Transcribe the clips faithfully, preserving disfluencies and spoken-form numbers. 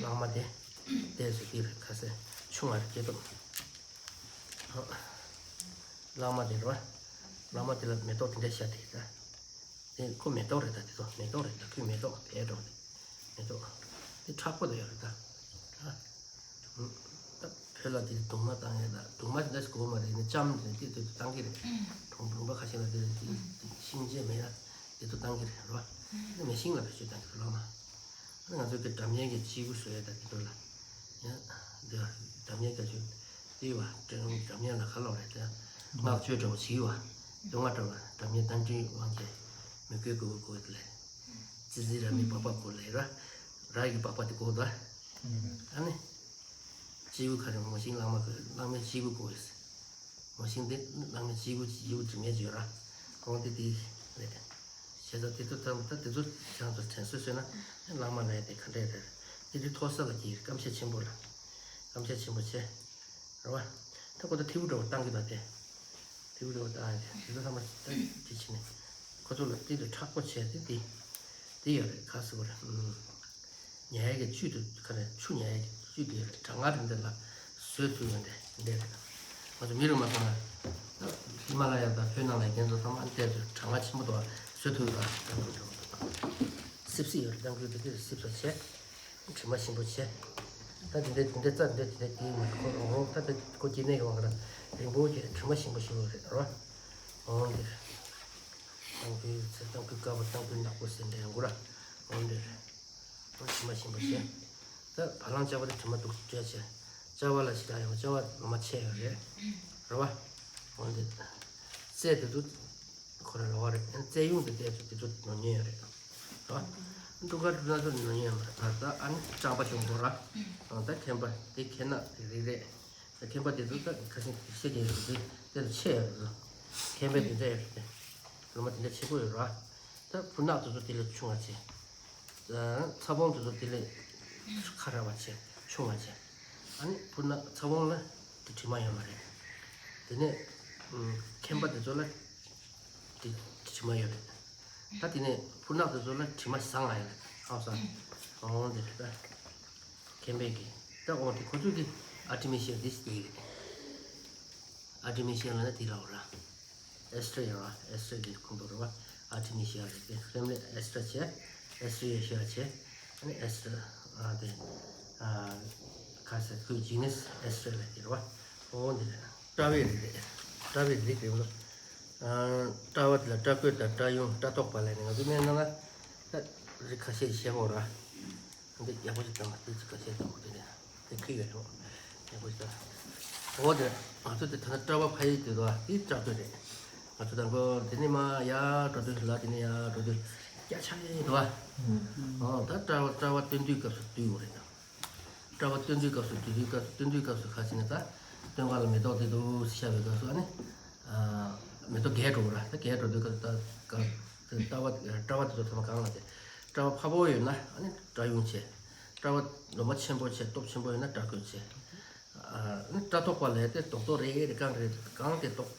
གླང་མ་དེ་བལྟས་སོ་དེ་རེད། ཁ་ཟས་ཆུང་བ་རེད། སྐྱེ་སྟོབས། གླང་མ་དེ་རེད་བ། གླང་མ་དེ་ལ་མེ་ཏོག་དེ་འདྲ་ཤར་དེ་ད། དེ་ཁོ་མེ་ཏོག་རེད། ད་དེ་ཚོ་མེ་ཏོག་རེད། ད་ཁོའི་མེ་ཏོག་བལ་འགྲོ་རེད། མེ་ཏོག་དེ་མཁྲེགས་པོ་ལ་ཡོད་རེད་ད། ད་བོད་ལ་དེ་གདུང་མ་བཏང་ཡས་ད། གདུང་མ་དེ་འདྲ་ཞིག་དགོས་མ་རེད། ནི་ལྕམ་དེ་དེ་དེ་བཏང་གི་རེད། གྲོང་ལུང་པ་ཁ་ཤས་ལ་དེ་དེ་ཤིང་ཆེན་མེད་ན་དེ་ཚོ་བཏང་གི་རེད་རོ། ནི་མེ་ཤིང་ལ་བེད་སྤྱོད་བཏང་གི་རེད། གླང་མ། ཨ་ནི་ང་ཚོ་གི་སྒྲ་སྙན་གྱི་སྤྱིལ་བུ་བཟོས་ཡས་ད་དེ་ཚོ་ལ། ཡང་འདི་སྒྲ་སྙན་གྱི་ཆུ་དེ་བ་སྒྲ་སྙན་ལ་ཁ་ལོག་རེད་དེ། བསྔགས་བརྗོད་འདྲ་བོ་བྱེད་བ། དོན་ལྔ་འདྲ་བ་སྒྲ་སྙན་རྟ་མགྲིན་དབང་གིས་མོས་གུས་དགོས་དགོས་དགོས་ལས། ཙི་ཙི་ར་མའི་པགས་པ་དགོས་ལས་ར། ར་ཡི་པགས་པ་དེ་དགོས་ད། ཨ་ནི། སྤྱིལ་བུ་ཁ་རེ་མོ་ཤིང་གླང་མ་གི་གླང་མའི་སྤྱིལ་བུ་དགོས་ཡོད། མོ་ཤིང་དེ་གླང་མའི་སྤྱིལ་བུ་སྤྱིལ་བུ་དྲི་མེད་བརྗོད་ར། ཁོང་དེ་དེ་རེད། བྱས་ཙང་དེ་ཚོ་ཐམས་ད་དེ་ཚོ་ཁྱེད་རང་ཚོ་དྲན་གསོ་བཟོས་ན་གླང་མ་ལས་དེ་ག་འདྲས་རེད། དེ་དེ་མཐོ་ས་ལ་སྐྱེས་སྐམ་ཤས་ཆེན་པོ་ལ། སྐམ་ཤས་ཆེན་པོ་བྱས། རེད་བ། ད་ཁོ་ད་ཐེའུ་འདྲ་བོ་བཏང་གི་ད་དེ། ཐེའུ་འདྲ་བོ་བཏང་ཡ་དེ་དེ་ཚོ་ཚང་མ་ད་དེ་བྱས་ནས། ཁོ་ཚོ་ལ་དེ་དུ་མཁྲེགས་པོ་བྱས་དེ་དེ། དེ་ཡོད་རེད། ག་ཟེར་བ་རེད། ཉ་ཡས་ཀྱི་བཅུད་དུ་ཁ་ནས་ཆུ་ཉ་ཡས་ཀྱི་བཅུད་དུ་ཡོད་རེད། གྲང་ངར་རིམས་དེ་ལ་བཟོད་ཐུབ་ཡོད་འདྲ་འདྲ་རེད། ང་ཚོ་མི་རུ་མ་སོང་ན། ཧི་མ་ལ་ཡ་དང་བོད་ནང་ལ་རྒན་ཚོ་ཚང་མ་བལྟས་ཚོ་གྲང་ངར་ཆེན་པོ་དང་བཟོད་ཐུབ་ཡོད་པ་སྟོན་དགོས་འགྲོ། སིབ་སིབ་ཡོད་རེད། གཏམ་རྒྱུད་དེ་གི་སིབ་ས་བྱས། དྲི་མ་ཞིམ་པོ་བྱས། ད་དེ་འདྲ་དེ་འདྲ་རྩ་དེ་འདྲ་དེ་འདྲ་དེ་མ་ཁོ་རོང་རོང་ད་དེ་ཁོ་སྐྱེ་གནས་ཡོང་ག་ལ་རིང་པོ་བྱས་དྲི་མ་ཞིམ་པོ་ཞིམ་པོ་རེད་རོ། འོང་འདིར། གཏམ་རྒྱུད་ཚེ་གཏམ་རྒྱུད་དཀར་པོ་གཏམ་རྒྱུད་ནག་པོ་ཟེར་འདྲ་ཡོང་གི་ར། འོང་འདིར། འོ་དྲི་མ་ཞིམ་པོ་བྱས། ད་བ་ལང་ཅ་བ་དེ་དྲི་མ་སྡུག་བྱས་བྱས། ཅ་བ་ལ་ཞིག་ར་ཡོང་ཅ་བ་ལོ་མ་ཆད་ཡོད་རེད། རེད་བ། འོ་འདི། རྩེ་དེ་ཚོ་ཁོ་ར་ལོ་བ་རེད། རྩེ་ཡུང་དེ་དེ་ཚོ་དེ་ཚོ་ནོར་ཉེན་ཡོད་རེད། རེད་བ། འབྲུ་དཀར་འབྲུ་སྣ་ཚོ་ནོར་ཉེན་ཡོད་མ་རེད། ད་ད་ཨ་ནི་སྐྲངས་པ་བྱུང་དགོས་ར། ད་མཁན་པ་དེ་མཁན་ནག་དེ་རེད་རེད། ད་མཁན་པ་དེ་ཚོ་ད་ཁ་སང་དེ་བཤད་ཀྱི་ཡོད་རེད། དེ་དེ་ཚོ་ཆེ་ཡོད་རེད། མཁན་པ་དེ་འདྲ་ཡོད་རེད། ལོ་མ་དེ་འདྲ་ཆེ་པོ་ཡོད་ར། ད་འབྲུ་སྣ་དེ་ཚོ་དེ་ལས་ཆུང་བ་བྱས། ཚ་བོང་དེ་ཚོ་དེ་ལས་ཁ་ར་བ་བྱས་ཆུང་བ་བྱས། ཨ་ནི་འབྲུ་སྣ་ཚ་བོང་ལ་དེ་དྲི་མ་ཡོད་མ་རེད། དེ་ནས་མཁན་པ་དེ་ཚོ་ལ་དེ་དྲི་མ་ཡོད་རེད། ད་དེ་ནས་འབྲུ་སྣ་དེ་ཚོ་ལ་དྲི་མ་ཟང་ང་ཡོད་རེད། ཨང་ས་འོང་དེ་རེད་ད། མཁན་པས་ཀྱི་ད་འོང་དེ་ཁོ་ཚོས་ཀྱི་ཨར་ཊི་མི་ཤི་ཡ་དེ་ཞིག་དེ་རེད། ཨར་ཊི་མི་ཤི་ཡ་ལ་ན་དེ་ལ་འོ་ར། ཨེ་སི་ཊི་ར་ཡ་ར། ཨེ་སི་ཊི་ར་གི་ཁོངས་གཏོགས་རེད་བ། ཨར་ཊི་མི་ཤི་ཡ་རེད་དེ། ཕེ་མི་ལི་ཨེ་སི་ཊི་ར་བྱས། ཨེ་སི་ཊི་ར་ཡ་ཤི་ཡ་བྱས། ཨ་ནི་ཨེ་སི་ཊི་ར་ཨ་དེ་ཨ་ག་ཟེར་ཁོའི་ཇི་ནི་སི་ཨེ་སི་ཊི་ར་ལ་དེ་རེད་བ། འོ་འདི་རེད། སྤྲ་བའི་རིགས་རེད། སྤྲ་བའི་རིགས་རེད་བ། ཨ་སྤྲ་བ་དེ་ལ་སྤྲ་རྒོད་དང་སྤྲ་ཡུང་སྤྲ་ཐོག་པ་ལ་ནི་ང་ཚོ་སྨན་ནང་ལ་ད་རིགས་ཁ་ཤས་བཤད་གོ་ར། འདི་ཡག་པོ་ཞིག་བཏང་བ་དེ་ཅིག་ག་བཤད་དང་པོ་དེ་ནས་དེ་ཁི་ཡོད་རེད། ཡག་པོ་ཞིག་བཏང་། འོ་དེ་ང་ཚོ་དེ་ད་ལྟ་སྤྲ་བ་ཕ་ཡུལ་དེ་དོ་དེ་སྤྲ་རྒོད་རེད། ང་ཚོ་དང་པོ་དེ་ནས་མ་ཡར་འགྲོ་དུས་ལ་དེ་ནས་ཡར་འགྲོ་དུས་སྐྱ་ཆ་ཡེ་དོ། འོ་ད་སྤྲ་བ་སྤྲ་བ་སྟོན་དུས་སྐབས་སུ་བསྡུས་ཡོད་རེད། སྤྲ་བ་སྟོན་དུས་སྐབས་སུ་བསྡུས་དུས་སྐབས་སུ་སྟོན་དུས་སྐབས་སུ་ཁ་ཅིག་ནས་ད་སྟོན་ཁ་ལ་མེ་ཏོག་དེ་དུ་ཤར་བའི་སྐབས་སུ་ཨ་ནི་མེ་ཏོག་རྒྱས་འགྲོ་གི་ར། ད་རྒྱས་འགྲོ་དུས་སྐབས་སུ་ད་སྤྲ་བ་སྤྲ་བ་དེ་ཚོ་ཚང་མ་གང་ལ་དེ་སྤྲ་བ་ཕ་བོ་ཡོད་ན་ཨ་ནི་སྤྲ་ཡུང་བྱས། སྤྲ་བ་ལོ་མ་ཆེན་པོ་བྱས་སྟོབས་ཆེན་པོ་ཡོད་ན་སྤྲ་རྒོད་བྱས། ཨ་ནི་སྤྲ་ཐོག་པ་ལས་དེ་རྡོག་རྡོག་རེ་རེ་གང་རེ་གང་དེ་རྡོག་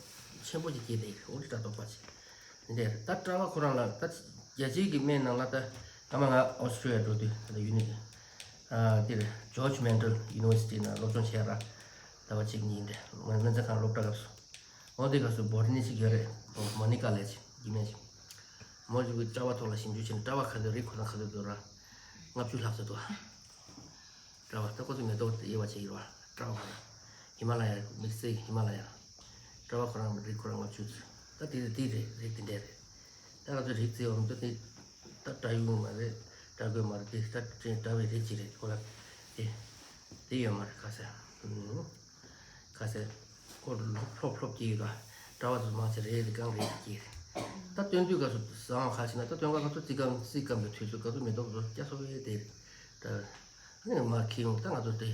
ཆེན་པོ་ཅིག་སྐྱེས་ཏེ་འོ་དེ་སྤྲ་ཐོག་པ་བྱས། འདི་ད་སྤྲ་བ་ཁོ་རང་ལ་ད་རྒྱལ་སྤྱིའི་གི་སྨན་ནང་ལ་ད་སྔ་མ་ང་ཨོ་སི་ཊྲེ་ལི་ཡ་འགྲོ་དུས་ད་ཡུ་ནི་ཨ་དེར་ཇོརྗ་མེན་ཌལ་ཡུ་ནི་ཝར་སི་ཊི་ནང་སློབ་སྦྱོང་བྱས་ར། ཟླ་བ་གཅིག་གཉིས་འདྲ་སྨན་རྩིས་ཁང་སློབ་གྲྭ་སྐབས་སུ། འོ་དེ་སྐབས་སུ་བོ་ཊ་ནི་ཅིག་ཡོད་རེད། མོ་ནི་ཀ་ལབ་ཅིག་ཡིན་མིན་ཅིག་མོ་ཅིག་གིས་སྤྲ་བ་ཐོག་ལ་ཞིབ་འཇུག་བྱས་ནས་སྤྲ་བ་ག་ཚོད་རིགས་ཁོ་ན་ག་ཚོད་འདུག་ར། ལྔ་བཅུ་ལྷག་ཙམ་འདུག་སྤྲ་བ་ད་ཁོ་ཚོ་མེ་ཏོག་དབྱེ་བ་བྱེད་ཀྱི་རེད་བ། སྤྲ་བ་ཁོ་རང་ཧི་མ་ལ་ཡ་དམིགས་བསལ་གྱི་ཧི་མ་ལ་ཡ། སྤྲ་བ་ཁོ་རང་རིགས་ཁོ་རང་ལྔ་བཅུ་ཙམ། ད་དེ་དེ་རེད། རིགས་དེ་འདྲས་རེད། ད་ང་ཚོ་རིགས་བརྩི་བ་མི་འདུག་དེ་ད་སྤྲ་ཡུང་མ་རེད། སྤྲ་རྒོད་མ་རེད། དེ་ད་སྤྲ་བའི་རིགས་ཅིག་རེད། ཁོ་ལ་དེ་དེ་ཡོད་མ་རེད། ཁ་ཟས་ཁ་ཟས་ཁོ་ལོ་ཕྲོག་ཕྲོག་སྐྱེས་ཡོད་ད། སྤྲ་བ་ཚོ་མང་ཆེ་རེད་རེད་གང་རེད་སྐྱེས་རེད། ད་སྟོན་དུས་སྐབས་སུ་བཟང་བ་ཁ་ཤས་ན་ད་སྟོན་ཁ་ང་ཚོ་རྩི་སྐམ་རྩི་སྐམ་གྱི་དུས་ཚོད་སྐབས་སུ་མེ་ཏོག་ཚོ་སྐྱ་སོ་བའི་དེ་རེད་ད། ཨ་ནི་མར་ཁྱེར་ཡོང་ད་ང་ཚོ་དེ་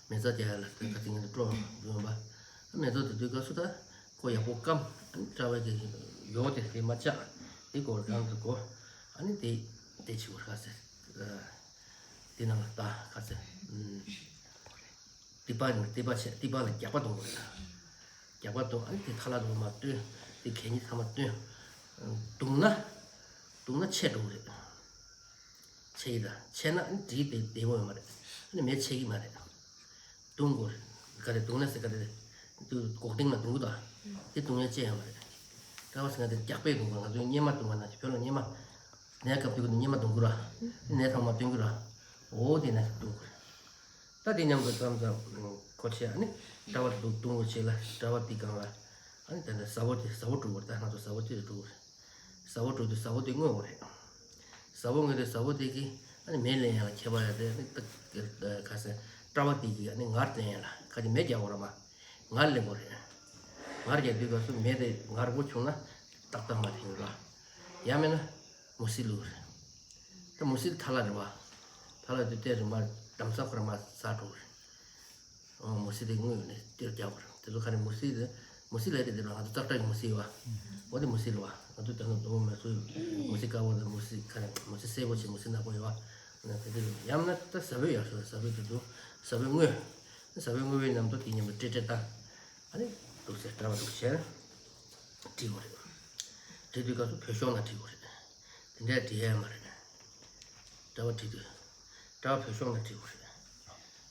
མེ་བཙའ་རྒྱག་ཡ་ལ་དེ་ག་ཚིག་ངན་དུ་སྤྲོ་འོང་བ། མེ་ཏོག་དེ་དུས་སྐབས་སུ་ད་ཁོ་ཡག་པོ་སྐམ། ཨ་ནི་སྤྲ་བ་དེ་ཡོ་དེ་དེ་མ་བཅག་དེ་སྐོར་གང་དུ་གོ། ཨ་ནི་དེ་དེ་ཆི་བོར་ཁ་ཟེར། དེ་ནང་ལ་ད་ཁ་ཟེར། ཏི་པ་ནི་ཏི་པ་ཆེ་ཏི་པ་ལ་རྒྱག་པ་གཏོང་དགོས། རྒྱག་པ་གཏོང་ཨ་ནི་དེ་ཁ་ལག་དུ་མ་བཏོན། དེ་གད་སྙིགས་ཚང་མ་བཏོན། བརྡུངས་ན་བརྡུངས་ན་ཆད་འགྲོ་གི་རེད། ཆད་ཡིན་ད་ཆད་ན་ཨ་ནི་འགྲིག་བདེ་བདེ་མོ་ཡོད་མ་རེད། ནི་མེ་ཆད་ཀྱི་མ་རེད། བརྡུང་དགོས་རེད། ག་རེ་བརྡུང་ན་ཟེར། ག་རེ་འདུག་འགོག་སྟེང་ལ་བརྡུང་གི་འདུག་དེ་བརྡུང་ཡ་ཅི་ཡང་མ་རེད། གྲྭ་པ་ཟེར་ན་དེ་རྒྱགས་པས་བརྡུང་དགོས། ང་ཚོས་གཉེར་མ་བརྡུང་བ་ན་བོད་ལ་གཉེར་མ་ནད་སྐབས་དུས་ཀྱི་ནད་མ་བརྡུང་དགོས་ར། ནད་ཐང་མ་བརྡུང་དགོས་ར། འོ་དེ་ན་བརྡུང་དགོས་རེད། ད་དེ་མཉམ་དུ་ཙམ་ཙམ་ཁོ་བྱས་ཨ་ནི་གྲྭ་པ་དེ་བརྡུང་དགོས་བྱས་ལ། གྲྭ་པ་དེ་སྒང་ལ་ཨ་ནི་ད་ནི་ཟྭ་བོ་དེ་ཟྭ་བོ་སྒྲུག་དགོས་རེད། ད་ང་ཚོ་ཟྭ་བོ་དེ་སྒྲུག་དགོས་རེད། ཟྭ་བོ་སྒྲུག་དུས་ཟྭ་བོ་དེ་བརྔོས་དགོས་རེད། ཟྭ་བོ་བརྔོས་དུས་ཟྭ་བོ་དེ་གིས་ཨ་ནི་མེ་ལེན་ཡ་ལ་ཁྱད་པར་ཡ་དེ་ཨ་ནི་ད་ག་ཟེར། གྲྭ་པ་དེ་གིས་ཨ་ནི་ངར་ལེན་ཡ་ལ་ཁ་ཅིག་མེ་རྒྱག་དགོས་རེད་མ། ངར་ལེན་དགོས་རེད། ངར་རྒྱག་དུས་སྐབས་སུ་མེ་དེ་ངར་པོ་བྱུང་ན་ཏག་ཏག་མ་ཐེངས་ར། ཡང་མིན་ན་མུ་ཟི་བླུགས་རེད། ད་མུ་ཟི་དེ་ཐལ་བ་རེད་བ། ཐལ་བ་དེ་སྟེ་རིམ་པ་འདམ་ས་ཁོ་རང་མར་ཟག་འགྲོ་གི་རེད། ཨོ་མུ་ཟི་དེ་དངུལ་ནས་སྟེར་རྒྱག་དགོས་རེད། དེ་ཚོ་ག་རེ་མུ་ཟི་དེ། མུ་ཟི་ལབ་དེ་དེ་ང་ཚོ་ཙག་སྒྲ་གི་མུ་ཟི་ཡོད་བ། འོ་དེ་མུ་ཟི་ལབ་བ། ང་ཚོ་དོན་དུ་མུ་ཟི་མུ་ཟི་དཀར་པོ་དང་མུ་ཟི་ག་རེ་མུ་ཟི་སེར་པོ་བྱས་མུ་ཟི་ནག་པོ་ཡོད་བ། ཨ་ནི་དེ་དེ་ཡང་ན་ད་ཟྭ་བོའི་ཡག་ཤོས་ཟྭ་བོའི་དེ་འདུག་ཟྭ་བོའི་དངུལ། ཟྭ་བོའི་དངུལ་བའི་ནང་དུ་དེ་མཉམ་དུ་སྤྲེལ་སྤྲེལ་བཏང་། ཨ་ནི་འདུག་སེ་གྲྭ་པ་འདུག་བྱས། བྲིས་དགོས་རེད། བྲིས་དུས་སྐབས་སུ་བོད་ཤོག་ནང་བྲིས་དགོས་རེད། དེ་འདྲས་བྲིས་ཡ་མ་རེད། གྲྭ་པ་བྲིས་དུས། གྲྭ་པ་བོད་ཤོག་ནང་བྲིས་དགོས་རེད།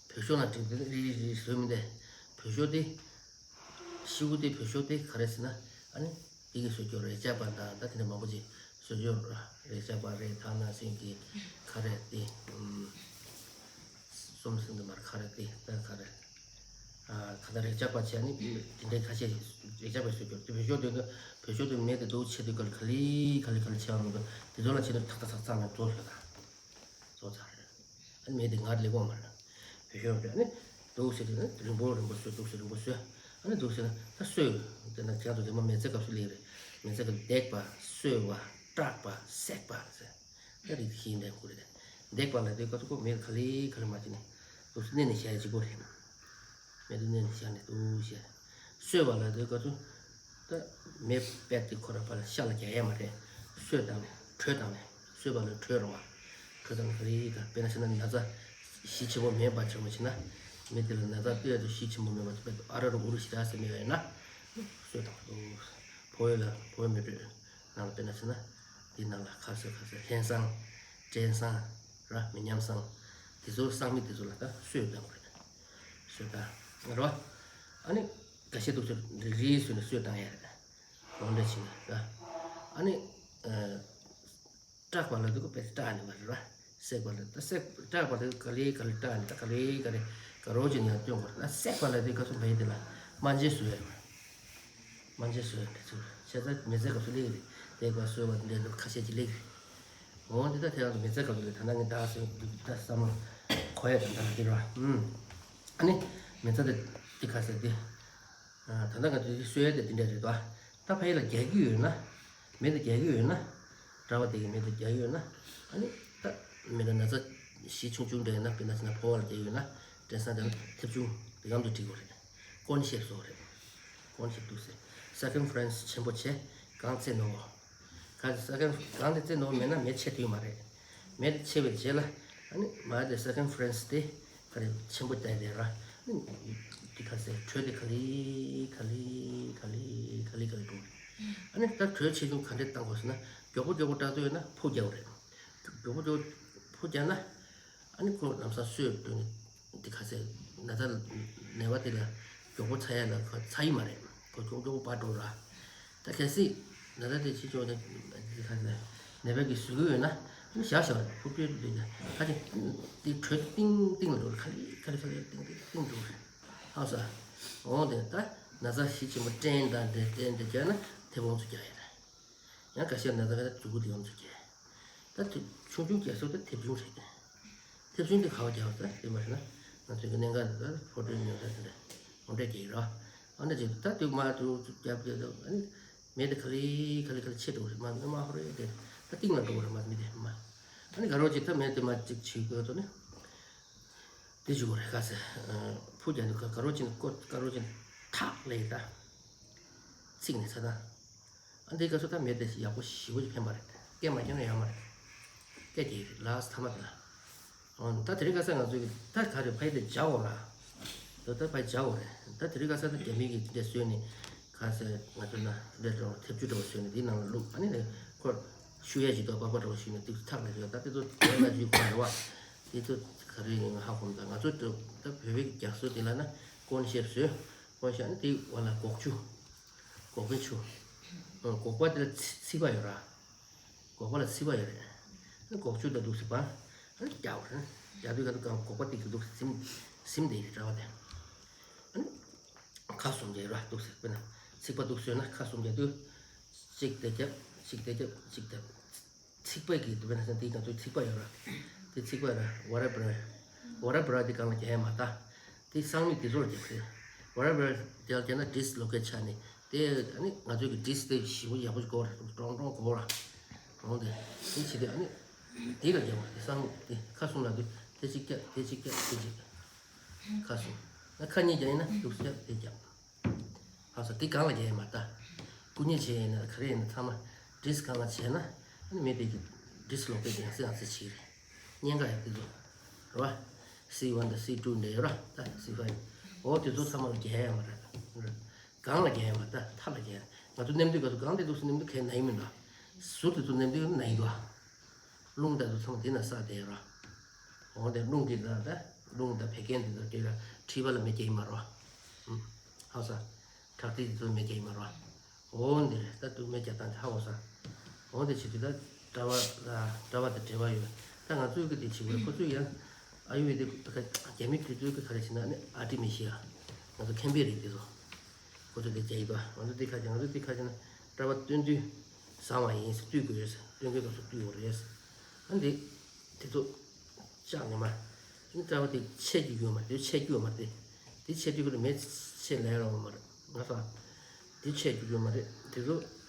བོད་ཤོག་ནང་བྲིས་དུས་རིལ་རིལ་རིལ་བཟོས་མི་འདས། བོད་ཤོག་དེ། ཤོག་གུ་དེ་བོད་ཤོག་དེ་ག་རེ་ཟེར་ན། ཨ་ནི། དེ་གི་བཟོ་རྒྱུ་རེག་བྱ་པ་དང་ད་དེ་འདྲ་མང་པོ་ཅིག་བཟོ་རྒྱུ་རེག་བྱ་པ་རེད། ད་ནང་བཞིན་གྱི་ག་རེ་དེ། ཨུམ། སོམ་སེམས་དུ་མར་ཁ་རེ་ཏི་ད་ཁ་རེ། ཨ་ཁ་ད་རེག་བྱ་པ་བྱས་ནི་དེ་འདྲའི་ཁ་ཤས་རེག་བྱ་པ་བཟོ་རྒྱུ་དེ་བོད་ཤོག་དེ་ནི་བོད་ཤོག་དེ་མེ་དེ་འདུག་ཆེ་དུས་ག་ལ་ག་ལི་ག་ལི་ག་ལི་ཆེ་བ་མི་འདུག་དེ་ཚོ་ལ་ཆེ་དུས་ཐག་ཐག་ཚག་ཚག་ནས་བཟོ་ཤོག་ད་བཟོ་ཚར་རེད། ཨ་ནི་མེ་དེ་ངར་ལེགས་པོ་མ་རེད། བོད་ཤོག་དེ་ནི་འདུག་ཟེར་དུས་ནི་རིང་པོ་རིང་པོ་བཟོས་འདུག་ཟེར་རིང་པོ་བཟོས། ཨ་ནི་འདུག་ཟེར་ན་ད་སོས་དེ་ན་ཁྱེད་ཚོ་དེ་མ་མེ་ཚེ་སྐབས་སུ་ལེགས་རེད། མེ་ཚེ་སྐབས་འདེགས་པ་སོས་པ་སྐྲག་པ་སྲེག་པ་ཟེར། ད་རིགས་ཤིག་འདྲ་ཁུ་རེད། འདེགས་པ་ལ་དེ་ཀ་ཚོ་ཁོ་མེ་ག་ལེ་ག་ལེ་མ་བྱེད་ནས་འདུག་སེ་གནས་ནས་བཞག་ཡ་གཅིག་པོ་རེད། མེ་དུ་གནས་ནས་བཞག་ནས་འདུག་བཤད། སོས་པ་ལ་དེ་ཀ་ཚོ་ད་མེ་པད་དེ་ཁོ་ར་ཕར་ལ་ཤ་ལ་རྒྱག་ཡ་མ་རེད། སོས་བཏང་ནས་དྲོད་བཏང་ནས་སོས་པ་ལ་དྲོད་རུང་བ། དྲོད་བཏང་ནས་ག་ལེ་ག་དཔེར་ན་བྱས་ན་ན་ཚ་གཞི་ཆེན་པོ་མེད་པ་བྱུང་བ་བྱས་ན། མེ་དེ་ལ་ན་ཚ་སྟོད་དུ་གཞི་ཆེན་པོ་མེད་པ་དཔེར་ན་ཨ་ར་རུ་ཨུ་རུ་ཤི་ར་ཟེར་མེད་པ་ཡིན་ན། སོས་བཏང་འདུག་ཕོ་བའི་ལ་ཕོ་བའི་མེ་དྲོད། ནང་ལ་དཔེར་ན་ཟེར་ན། འདི་ནང་ལ་ཁ་ཟས་ཁ་ཟས་ལྷན་བསང་། བྲན་བསང་། ར་མི་ཉམས་བསང་། དེ་ཚོ་བསང་མི་དེ་ཚོ་ལ་ད་སོས་བཏང་དགོས་རེད། སོས་བཏང་། ར། ཨ་ནི། འགའ་ཤས་འདུག་ཚོད་རིལ་རིལ་བཟོས་ནས་སོས་བཏང་ཡ་རེད། ལོང་འདྲ་བྱས་ནས་ར། ཨ་ནི། སྐྲག་པ་ལ་དེ་ཀོ་པས་སྐྲག་ནས་མ་རེད་ར། སྲེག་པ་ལ་ད་སྲེག་སྐྲག་པ་ལ་ག་ལེ་ག་ལེ་སྐྲག་ནས་ད་ག་ལེ་ག་ལེ་ག་རོ་ཅིག་ནས་སྟོན་དགོས་རེད། ད་སྲེག་པ་ལ་དེ་ག་ཚོད་མ་ཡིན་དེ་ལ་སྨན་དཔྱད་བཟོས་ཡ་རེད། མ་འཇལ་སོས་འདྲ་ཚུལ་བྱས་ཙང་མི་ཚེ་སྐབས་སུ་ལེགས་རེད། དེ་བ་སོས་པ་འདྲ་འདུག་ཁ་ཤས་ཀྱི་ལེགས་རེད། འོ་འདི་ལྟ་དེ་ཡང་མི་ཚེ་སྐབས་སུ་ལེགས། ད་ནང་གི་བདག་སེམས་སྡུག་ད་བསམ་བློ་གོ་ཡ་དང་འདྲ་འདི་ར། ཨུམ། ཨ་ནི་མི་ཚེ་དེ་འདི་ཁ་ཟེར་འདི། ད་ལྟ་ང་ཚོའི་སོས་ཡ་དེ་འདི་འདྲ་རེད་དོ། ད་ཕ་ཡུལ་ལ་རྒྱག་གི་ཡོད་ན། མི་ལ་རྒྱག་གི་ཡོད་ན། གྲྭ་པ་དེ་གི་མི་ལ་རྒྱག་གི་ཡོད་ན། ཨ་ནི་ད་མི་ལ་ན་ཚ་གཞི་ཆུང་ཆུང་འདྲ་ཡོད་ན། དཔེར་ན་ཕོ་བ་ལ་རྒྱག་གི་ཡོད་ན། བྲན་བསང་དང་མཐེབ་ཆུང་དེ་གམ་དུ་བྲིས་དགོས་རེད། ཀོན་ཤེབ་བཟོ་རེད། ཀོན་ཤེབ་འདུག་ཟེར། སར་ཀམ་ཕ་རེན་སི་ཆེན་པོ་བྱས་གང་བཙལ་ནོ། གང་སར་ཀམ་གང་དེ་བཙལ་ནོ་མེད་ན་མེ་ཆེ་དུས་མ་རེད། མེ་དེ་ཆེ་བའི་རྗེས་ལ་ཨ་ནི་མ་དེ་སར་ཀམ་ཕ་རེན་སི་དེ་ག་རེ་ཆེན་པོ་བཏང་དེ་ར། ཨ་ནི་དེ་ག་ཟེར་དྲོད་དེ་ག་ལེ་ག་ལེ་ག་ལེ་ག་ལེ་ག་ལེ་འགྲོ་རེད། ཨ་ནི་ད་དྲོད་ཆེ་ཆུང་ག་འདྲས་བཏང་དགོས་ཟེར་ན། མགྱོགས་པོ་མགྱོགས་པོ་བཏང་འདོད་ཡོད་ན་ཕུག་རྒྱག་དགོས་རེད། མགྱོགས་པོ་མགྱོགས་པོ་ཕུག་རྒྱག་ན། ཨ་ནི་ཁོ་ལམ་སང་སོས་འགྲོ་ནས་འདི་ག་ཟེར་ན་ད་ནད་པ་དེ་ལ་མགྱོགས་པོ་ཚ་ཡ་ལ་ཁོ་ཚ་ཡི་མ་རེད། ཁོ་མགྱོགས་མགྱོགས་པོ་པར་འགྲོ་ར། ད་གལ་སྲིད་ན་ད་དེ་ཕྱི་ཕྱོགས་ནས་འདི་ག་ཟེར་ནད་པ་གིས་ཟུག་གི་ཡོད་ན་ཨ་ནི་བཞག་བཞག་རེད། ཕུག་སྤྲོད་འདི་ད་དེ་དེ་དྲོད་ཏིང་ཏིང་ལ་འགྲོ་རེད། ག་ལེ་ག་ལེ་ག་ལེ་ཏིང་ཏིང་ཏིང་འགྲོ་རེད། ཧ་ས། འོང་དེ་ད་ན་ཚ་གཞི་ཆེན་པོ་སྐྲན་དང་འདྲེ་སྐྲན་འདྲེ་བརྒྱབ་ན་དེ་བོང་ཚོ་རྒྱག་ཡ་རེད། ཡང་ཁ་ཤས་ན་ཚ་ཁ་ཚ་མཛུ་གུ་དེ་ཡོང་ཚུལ་གྱིས། ད་དེ་ཆུང་ཆུང་རྒྱག་ས་ད་མཐེབ་ཆུང་རེད། མཐེབ་ཆུང་དེ་ག་བ་རྒྱག་ས་དེ་མ་རེད་ན། ང་ཚོའི་གི་གནད་འགག་དེ་ད་ཕོ་བྲང་ཉོ་ས་དེ་འདྲ་འོ་འདྲ་རྒྱག་གི་ར། ཨ་འདྲ་ཅིག་ད་དེ་མ་དེ་རྒྱབ་རྒྱབ་ད་ཨ་ནི་མེ་དེ་ག་ལེ་ག་ལེ་ག་ལེ་ཆེ་འགྲོ་རེད། མ་མེ་མ་ཧོ་རེད་དེ་ད་གཏིང་ལ་འགྲོ་རེད། མ་མེ་དེ་མ་ཨ་ནི་ག་རོ་ཅིག་ད་མེ་དེ་མ་ཅིག་བྱེད་དགོས་དོ་ནི། དེ་བྱེད་དགོས་རེད། ག་ཟེར། ཕུག་རྒྱག་ནི་ག་རོ་ཅིག་ནི་ཀོ་ག་རོ་ཅིག་ནི་ཐག་ལེ་ད་ཚིག་ནི་ཚ་ད། ཨ་འདི་སྐབས་སུ་ད་མེ་དེ་ཡག་པོ་ཞེ་པོ་ཅིག་ཕན་པ་རེད། སྐད་མ་རྒྱག་ན་ཡག་མ་རེད། སྐད་རྒྱག་གི་རེད་ལགས་ཐ་མ་དེ་ལ། ཨོ་ད་དེ་རིང་ཁ་སང་ང་ཚོས་ཀྱི་ད་ག་རེ་ཕ་ཡི་དེ་རྒྱག་འོ་ར། ད་ད་ཕ་ཡི་རྒྱག་འོ་རེད། ད་དེ་རིང་ཁ་སང་ད་རྒྱ་མི་གི་དེ་འདྲ་བཟོས་ནས་ག་ཟེར་ང་ཚོ་ན་དེ་འདྲ་འདྲ་བོ་མཐེབ་ཆུ་འདྲ་བོ་བཟོས་ནས་དེའི་ནང་ལ་བླུགས། ཨ་ནི་ནས་ཁོ་ཤུ་ཡས་ཅིག་ཏོ་པགས་པ་འདྲ་བོ་ཞིག་ནས་དེ་ཐག་ལ་བཞག་ད་དེ་ཚོ་དེ་ལ་ཅིག་ཁོ་རེ་བ་དེ་ཚོ་ ག་རེ་ཡིན་ཧ་གོ་མི་འདུག་ང་ཚོ་ད་ད་བོད་པའི་རྒྱ་མཚོ་དེ་ལ་ན་ཀོན་ཤེབ་བཟོས། ཀོན་ཤེབ་ནི་དེའི་འོག་ལ་སྒོག་ཆུ། སྒོག་པའི་ཆུ། ཨ། སྒོག་པ་དེ་ལ་ཚི་ཚིགས་པ་ཡོད་ར། སྒོག་པ་ལ་ཚིགས་པ་ཡོད་རེད། ཨ་ནི་སྒོག་ཆུ་དང་འདུག་སེ་བ། ཨ་ནི་རྒྱག་པ་རེད། རྒྱག་དུས་ག་དུས་གང་སྒོག་པ་དེ་གི་འདུག་སེ་ཟིམ་ཟིམ་བསྡད་ཡོད་རེད་གྲྭ་པ་དེ། ཨ་ནི་ཁ་གསུམ་རྒྱག་ཡོད་ར། འདུག་སེ་དཔེར་ན་ཚིགས་པ་འདུག་བཟོས་ན་ཁ་གསུམ་རྒྱག་དུས། གཅིག་དེ་རྒྱབ། གཅིག་དེ་རྒྱབ། གཅིག་དེ། ཚིགས་པ་གི་དེ་བས་ན་སེམས་དེའི་ནང་དུ་ཚིགས་པ་ཡོད་ར། དེ་ཚིགས་པ་ར་ཝ་ར་བྷ་ར། ཝ་ར་བྷ་ར་དེ་གང་ལ་རྒྱག་ཡ་མ་ད། དེ་སང་མི་དེ་ཚོ་ལ་རྒྱག་ཟེར། ཝ་ར་བྷ་ར་དེ་ལ་རྒྱག་ན་ཌིས་ལོ་ཀེཊ་ཆགས་ནས་དེ་ཨ་ནི་ང་ཚོའི་གི་ཌིས་དེ་ཞིབ་པོ་ཡག་པོ་ཞིག་དགོས་ར། ཀྲོང་ཀྲོང་དགོས་ར། འོང་དེ་དེ་བྱེད་དེ་ཨ་ནི་དེ་ལ་རྒྱག་པ་དེ་སང་མི་དེ་ཁ་གསུམ་ལ་དུ་དེ་གཅིག་རྒྱག་དེ་གཅིག་རྒྱག་དེ་གཅིག་རྒྱག་ཁ་གསུམ། ཨ་ཁ་གཉིས་རྒྱག་ཡིན་ན་འདུག་སེ་རྒྱག་དེ་རྒྱག་ཧ་ས་དེ་གང་ལ་རྒྱག་ཡ་མ་ལྟ། སྐུ་ཉིད་བྱས་ཡིན་ན་ག་རེ་ཡིན་ན་ཚང་མ་ཌིས་གང་ལ་བྱས་ན་ཨ་ནི་མི་དེ་གི་ཌིས་ལོ་ཀེཊ་ཡང་སེ་ཡང་སེ་བྱེད་རེད། གཉན་ཁ་ཡང་དེ་ཚོ་རེད་བ། སི་ཝན་དང་སི་ཊུ་འདྲ་ཡོད་ར། ད་སི་ཕའི་ཝི་འོ་དེ་ཚོ་ཚང་མ་ལ་རྒྱག་ཡ་མ་རེད། གང་ལ་རྒྱག་ཡ་མ་ལྟ་མཐའ་ལ་རྒྱག་ཡ། ང་ཚོ་གནམ་དུས་ག་ཚོད་གང་དེ་འདུག་སེ་གནམ་དུས་གས་ན་ཡིན་མིན་ལ། ཟུར་དེ་ཚོ་གནམ་དུས་ན་ཡིན་འདུག་རླུང་དང་དུ་ཚང་མ་དེ་ན་ས་དེ་ར། འོ་དེ་རླུང་གི་ད་ད་རླུང་དང་བད་ཀན་དེ་ཚོ་དེ་ལ་མཁྲིས་པ་ལ་མེ་སྐྱེ་ཡི་མ་རོ། ཧ་ས། ཁྲག་མཁྲིས་དེ་ཚོ་མེ་སྐྱེ་ཡི་མ་རོ། འོ་འདི་རེད་ད་དུ་མེ་སྐྱེ་སྟངས་དེ་ཧ་གོ་ས། འོ་དེ་བྱེད་དུས་ད་གྲྭ་བ་ལ་གྲྭ་བ་དང་འབྲེལ་བ་ཡོད། ད་ང་ཚོའི་གི་དེ་བྱེད་དགོས་ཁོ་ཚོས་ཡང་ཨ་ཡུ་ཝེ་དེ་རྒྱ་མི་དེ་ཚོའི་གི་ག་རེ་བྱེད་ན་ནི་ཨ་ཏི་མི་ཤི་ཡ། ང་ཚོ་མཁན་པོའི་རིགས་དེ་ཚོ། ཁོ་ཚོ་དེ་རྒྱ་ཡིག་པ། ང་ཚོ་དེ་ཁ་ཅིག་ང་ཚོ་དེ་ཁ་ཅིག་ན་གྲྭ་པ་སྟོན་དུས་བཟང་བ་ཡིན་ཟེར་བཏུལ་དགོས་ཡོད་ཟེར། སྟོན་ཁའི་སྐབས་སུ་བཏུལ་དགོས་རེད་ཟེར། ཨ་འདི་དེ་ཚོ་ལྕགས་ཉི་མ། ཨ་ནི་གྲྭ་པ་དེ་ཆད་རྒྱུ་ཡོད་མ་རེད། ཆད་རྒྱུ་ཡོད་མ་རེད། དེ་ཆད་དུས་ཁོ་ལ་མེ་ཆད་ལས་རོགས་མ་རེད་ང་ཚོ། དེ་ཆད་རྒྱུ་ཡོད་མ་རེད། དེ་ཚོ་གད་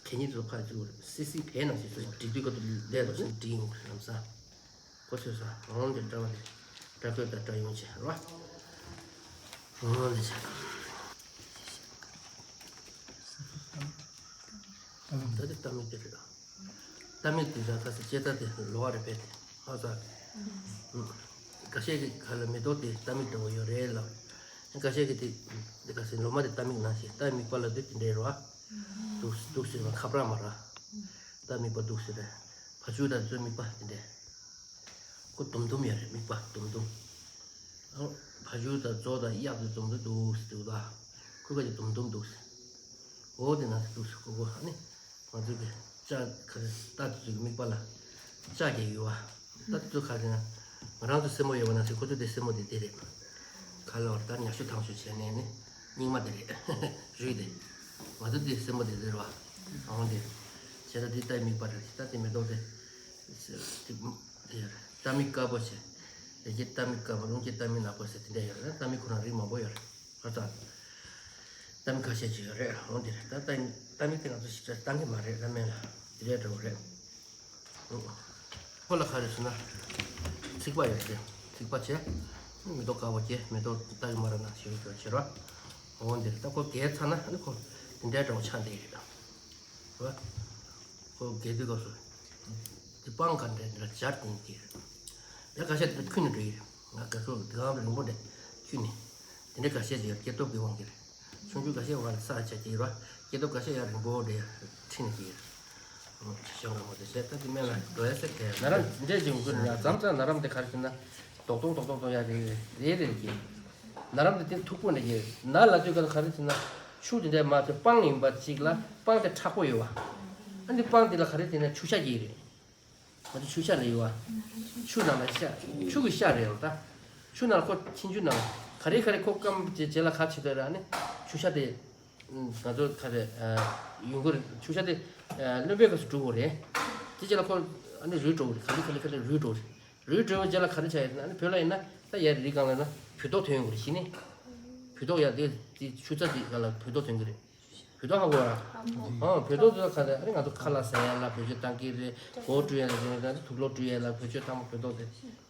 སྙིགས་དེ་ཚོ་ཕར་བཅུག་རེད། སི་སི་བས་ནང་བཞིན་ཚོ་སྒྲིག་དུས་སྐབས་དུ་ལས་རོགས་ཟེར་སྒྲིག་ཡོང་གི་རེད་ལམ་སང་། ཁོ་ཚོས་ས་འོང་དེ་འདྲ་བ་དེ་འདྲ་བཀོད་དང་འདྲ་ཡོང་ཆེ་ར། འོང་དེ་ཆ་ད་དེ་ལྟ་མིག་དེ་རེད། ལྟ་མིག་དེ་ར་ཁ་སི་ལྕེ་ད་དེ་ལོ་བ་རེད་པས་དེ་ཧ་ས། འགའ་ཤས་ཀྱི་ཁ་ལ་མེ་ཏོག་དེ་ལྟ་མིག་འདྲ་བོ་ཡོད་རེད་ལ། འགའ་ཤས་ཀྱི་དེ་དེ་ཁ་སི་ལོ་མ་དེ་ལྟ་མིག་ནང་བཞིན་ལྟ་མིག་པ་ལ་དེ་དེ་འདྲ་རེད་བ། འདུག་འདུག་ཟེར་བ་ཁ་པར་མ་ར། ད་དམིགས་པ་འདུག་ཟེར་རེད། བ་ཕྱུགས་དང་ཚོའི་དམིགས་པ་དེ་འདྲས། ཁོ་དུམ་དུམ་ཡོད་རེད་དམིགས་པ་དུམ་དུམ། ཨ་བ་ཕྱུགས་དང་ཚོ་དང་གཡག་དེ་དུམ་དུམ་འདུག་ཟེར་འདུག་ད། ཁོ་ཁ་ཅིག་དུམ་དུམ་འདུག་ཟེར། འོ་དེ་ན་ཟེར་འདུག་ཟེར་ཁོ་ཁོ་ཨ་ནི། ང་ཚོའི་གི་ལྕགས་ཁ་རྟ་དེ་ཚོའི་དམིགས་པ་ལ། ལྕགས་རྒྱག་ཡོད་བ། ད་དེ་ཚོ་ཁ་ཅིག་ན། ང་རང་ཚོ་སེན་མོ་ཡོད་པ་ན་ཟེར་ཁོ་ཚོ་དེ་སེན་མོ་དེ་དེ་རེད། ཁ་ལོར་ད་ཉག་ཤུ་ཐང་ཤུ་བྱས་ནས་ནི་རྙིང་མ་དེ་རེད། རུས་དེ། ང་ཚོ་དེ་སེན་མོ་དེ་དེ་རེད་བ། འོང་དེ། བྱས་ད་དེ་ལྟའི་དམིགས་པ་རེད། ད་དེ་མེ་ཏོག་དེ། དེ་ལྟ་མིག་དཀར་པོ་བྱས། ལས་ཀྱི་ལྟ་མིག་དཀར་པོ་རླུང་གི་ལྟ་མིག་ནག་པོ་ཟེར་དེ་འདྲ་ཡོད་རེད། ལྟ་མིག་ཁོ་རང་རིགས་མང་པོ་ཡོད་རེད། ཨ་ཙང་། ལྟ་མིག་ཁ་ཤས་ཅིག་ཡོད་རེད། འོང་དེ་རེད། ད་ལྟ་ལྟ་མིག་དེ་ང་ཚོ་ཞིབ་ཕྲ་བཏང་གི་མ་རེད། ལྟ་མིན་ལ་དེ་འདྲ་འདྲ་བོ་རེད། ཁོ་ལ་ག་རེ་ཟེར་ན། ཚིགས་པ་ཡོད་རེད། ཚིགས་པ་བྱས། མེ་ཏོག་དཀར་པོ་སྐྱེས། མེ་ཏོག་ལྟ་གི་མ་རེད་ན་ཞེས་པའི་ཕྱིར་རོ། འོ་འདིར་ད་ཁོ་རྒས་ཚར་ན་ཨ་ནི་ཁོ་འདི་འདྲའི་འདྲ་བོ་ཆགས་འདི་རེད། རེད་བ། ཁོ་རྒས་དུས་སྐབས་སུ། འདི་སྤང་ག་འདྲ་འདྲ་སྦྱར་ཏེ་འདི་རེད། ཡ་ཁ་ཤས་དེ་ཁྱོན་ནས་འགྲོ་ཡི་རེད། ང་ག་ཚོད་འདི་གང་རིང་པོ་འདྲ་ཁྱོན་ནས། དེ་འདྲ་ཁ་ཤས་ཅིག་ཡོད་སྐྱེ་སྟོབས་ཀྱི་དབང་གིས་རེད། ཆུང་ཆུང་ཁ་ཤས་བར་ལ་ས་ཆ་གཅིག་ར། སྐྱེ་སྟོབས་ཁ་ཤས་ཡར་རིང་པོ་འདྲ་ཡ་ཁྲིད་ནས་ཀྱི་ཡོད། ཞང་ར་མོ་དེ་བྱས་ད་དེ་སྨན་ལ་འགྲོ་ཡ་ཟེར་གས། ན་རམ་འདྲ་ཅིག་འགུལ་ཡ་མཚམས་མཚམས་ན་རམ་དེ་ག་རེ་ཟེར་ན། རྡོག་རྡོག་རྡོག་རྡོག་རྡོག་ཡ་རེ་རེ་རེ་རེ་ཀྱི། ན་རམ་དེ་དེ་མཐུག་པོ་འདྲ་ཀྱི་ན་ལ་དུས་ག་ལ་ག་རེ་ཟེར་ན། ཆུ་དེ་འདྲ་མ་ཚོས་སྤང་ཡིན་པ་གཅིག་ལ་སྤང་དེ་མཁྲེགས་པོ་ཡོད་བ། ཨ་འདི་སྤང་དེ་ལ་ག་རེ་ཟེར་ན་ཆུ་ཤ་གྱི་རེད། ང་ཚོ་ཆུ་ཤ་ལ་ཡོད་བ། ཆུ་ནང་ལ་ཤ། ཆུ་གི་ཤ་རེད་ལ་ད། ཆུ་ནང་ལ་ཁོ་ཆུང་ཆུང་ནང་ལ་ག་རེ་ག་རེ་ཁོ་སྐམ་རྗེས་རྗེས་ལ་ག་བྱེད་འདོད་ར་ནི། ཆུ་ཤ་དེ། ང་ཚོ་ག་རེ། ཡོང་གི་རེད། ཆུ་ཤ་དེ། རློན་པའི་སྐབས་སུ་འགྲོ་དགོས་རེད། དེ་རྗེས་ལ་ཁོ་ཨ་ནི་རུལ་འགྲོ་གི་རེད། ག་ལེ་ག་ལེ་ག་ལེ་རུལ་འགྲོ་གི་རེད། རུལ་འགྲོ་བའི་རྗེས་ལ་ག་རེ་བྱ་ཡ་རེད་ན་ཨ་ནི་བོད་ལ་ཡིན་ན་ད་ཡར་རི་སྒང་ལ་ན་བུལ་ཏོག་ཐོན་ཡོང་གི་རེད་གཞི་ནས། བུལ་ཏོག་ཡར་དེ་དེ་ཆུ་རྩྭ་དེ་སྒང་ལ་བུལ་ཏོག་ཐོན་གི་རེད། བུལ་ཏོག་ཧ་གོ་ར། ཨ་བུལ་ཏོག་དེ་ལ་ག་རེ་ཨ་ནི་ང་ཚོ་ཁ་ལག་ཟ་ཡ་ལ་བེད་སྤྱོད་བཏང་གི་རེད། མགོ་བཀྲུ་ཡ་ལ་དེ་ནས་དུག་ལོག་བཀྲུ་ཡ་ལ་བེད་སྤྱོད་བཏང་བ་བུལ་ཏོག་དེ་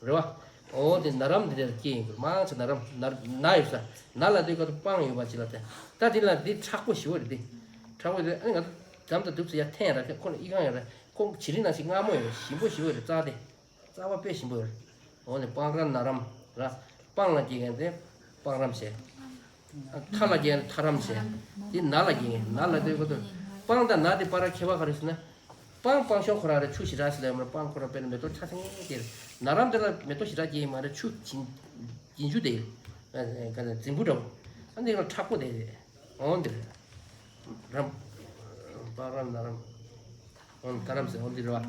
རེད་བ། འོ་དེ་ན་རམ་དེ་འདྲ་སྐྱེ་ཡིན་གི་རེད། མང་ཆེ་ན་རམ་ན་ན་ཡོད་ས་ན་ལ་དེ་ག་ཚོད་སྤང་ཡོད་པ་ཅིག་ལ་དེ་ད་དེ་ལ་དེ་མཁྲེགས་པོ་ཞེ་པོ་རེད། དེ་མཁྲེགས་པོ་དེ་ཨ་ནི་ང་ཚོ་འགྲམ་དང་རྡུབ་ཚེ་ཡ་འཐེན་ཡ་ར་ཁོ་ལ་ཨི་ཁང་ཡ་ར་ཁོ་བྱི་རིལ་ནང་བཞིན་མངར་མོ་ཡོད་རེད། ཞིམ་པོ་ཞེ་པོ་རེད་རྩྭ་དེ། རྩ་བ་དཔེ་ཞིམ་པོ་ཡོད་རེད། འོ་ནི་སྤང་ར་ན་རམ་ར། སྤང་ལ་སྐྱེ་མཁན་དེ་སྤང་རམ་བྱས། མཐའ་ལ་སྐྱེ་མཁན་མཐའ་རམ་བྱས། དེ་ན་ལ་སྐྱེ་མཁན་ན་ལ་དེ་ཁོ་ཚོ། སྤང་དང་ན་དེ་བར་ཁྱད་པར་ག་རེ་ཟེར་ན། སྤང་སྤང་གཤོང་ཁོ་རང་རེད། ཆུ་ཞེ་དྲག་ཟེར་ལ་ཡོད་མ་རེད། སྤང་ཁོ་རང་དཔེར་ན་མེ་ཏོག་ཆ་ཚང་སྐྱེ་རེད། ན་རམ་དེ་ལ་མེ་ཏོག་ཞེ་དྲག་སྐྱེ་ཡི་མ་རེད། ཆུ་རྒྱུན་ཆུ་དེ་ག་ནས་རྫིང་བུ་འདྲ་བོ། ཨ་འདི་ལ་མཁྲེགས་པོ་དེ་རེད། འོ་འདི་རེད། རམ། པ་རམ་ན་རམ། འོ་ད་རམ་ཟེར་འོ་འདི་རེད་བ།